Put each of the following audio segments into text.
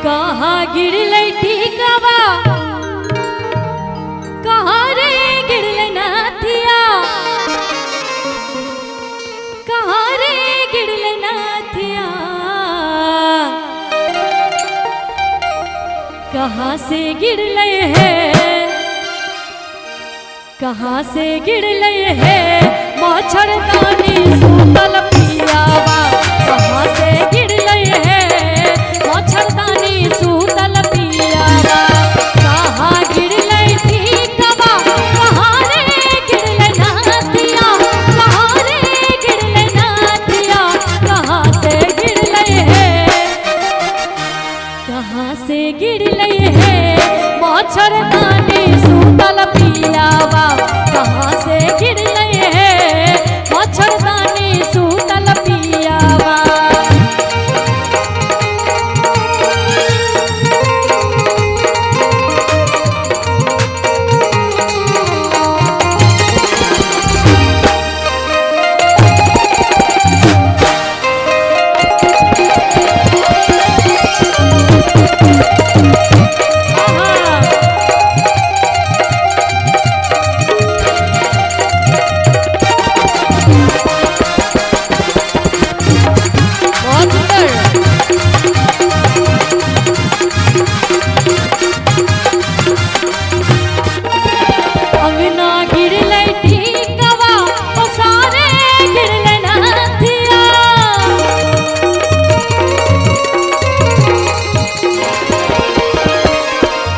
कहाँ गिरलै टीकवा, कहाँ रे गिरलै नाथिया, कहाँ रे गिरलै नाथिया, कहाँ से गिरलै है, कहाँ से गिरलै है मच्छरदानी सूतल पियावा, कहाँ से गिरलै है मच्छरदानी सूतल पियावा, कहाँ गिरलै टीकवा, कहाँ रे गिरलै नाथिया, कहाँ रे गिरलै नाथिया, कहाँ से गिरलै है, कहाँ से गिरलै है मच्छरदानी सूतल पियावा, कहाँ से गिरलै है मच्छरदानी सूतल पियावा। बहुत सुंदर। अंगना गिरलै टीकवा, ओसारे गिरलै नाथिया,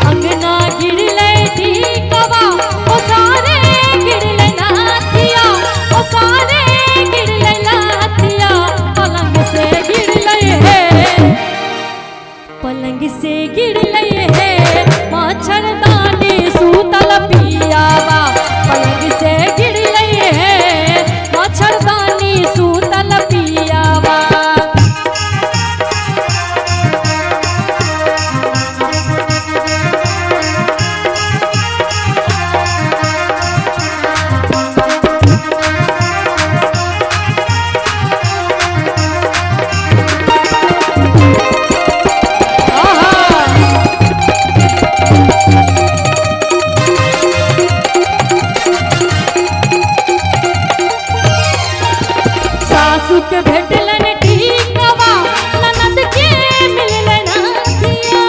अंगना गिरलै टीकवा, ओसारे गिरलै नाथिया, ओसारे गिरलै नाथिया, पलंग से गिरलै है, पलंग से गिरलै है मच्छरदानी सूतल पियावा, पलंग से गिरलै है मच्छरदानी सूतल पियावा। आहा। सासु के भेटलन टीकवा, ननद के मिललन नाथिया,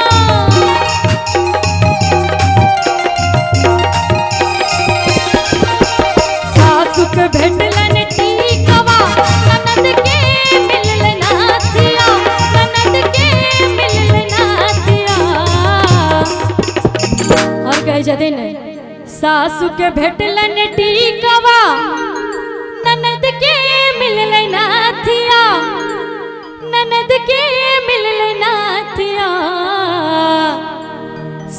सासु के भेटलन टीकवा, ननद के मिललन नाथिया, ननद के मिललन नाथिया। और कहे छथिन सासु के भेटलन टीकवा, ननद के मिललै नाथिया, ननद के मिललै नाथिया,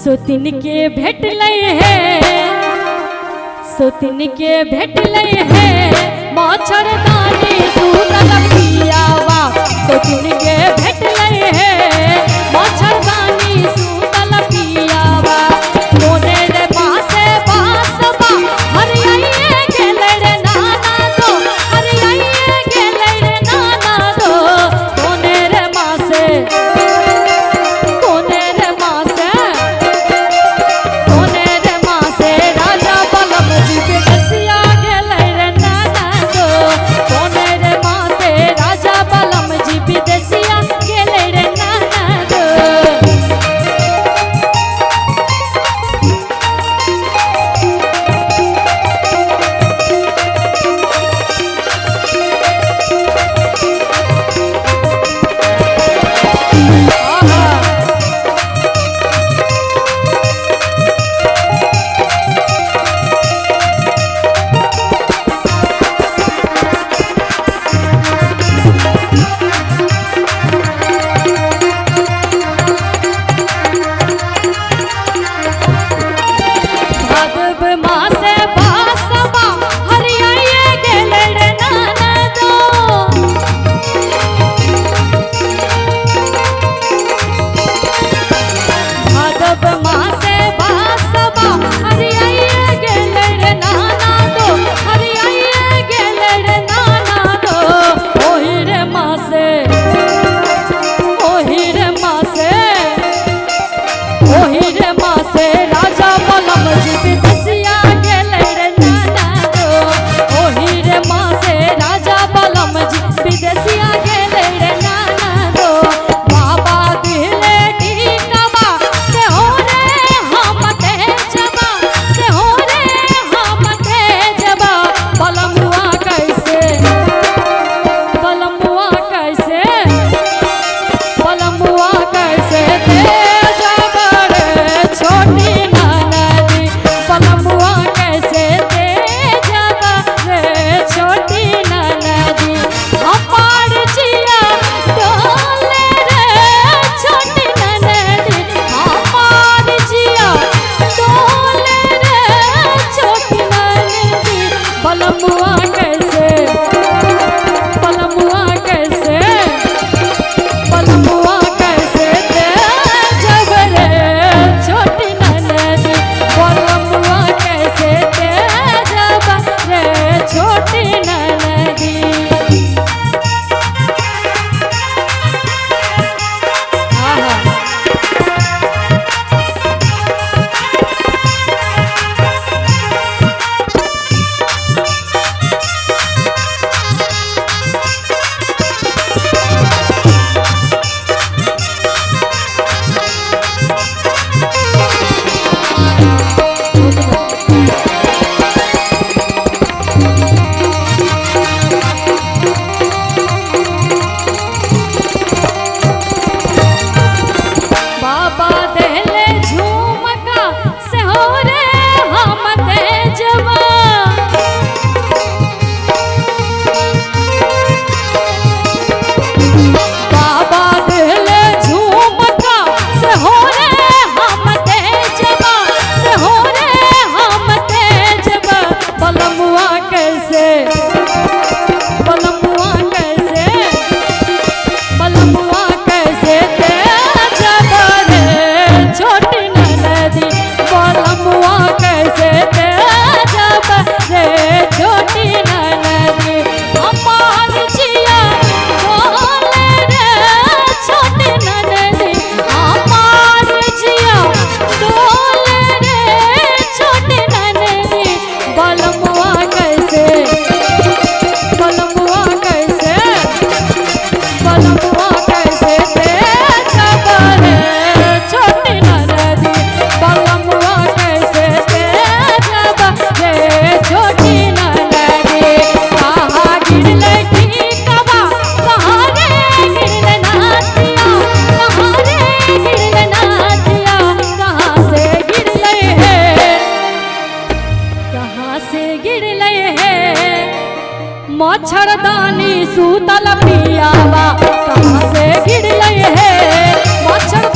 सोतिन के भेटलै है, सोतिन के भेटलै है मच्छरदानी सूतल पियावा, सोतिन के भेटलै है मच्छरदानी सूतल पियावा। कोने रे बासे बासबा हरियाइए गेलै रे नाना दो, हरियाइए गेलै रे नाना दो, कोने रे मासे, कोने रे मासे, कोने रे मासे राजा बलम जी बेसिया गेलै रे नाना दो, कोने रे मासे राजा बलम जी विदेशिया गेलै रे नाना मच्छरदानी सूतल पियावा कहाँ से गिरलै हे। मच्छरदानी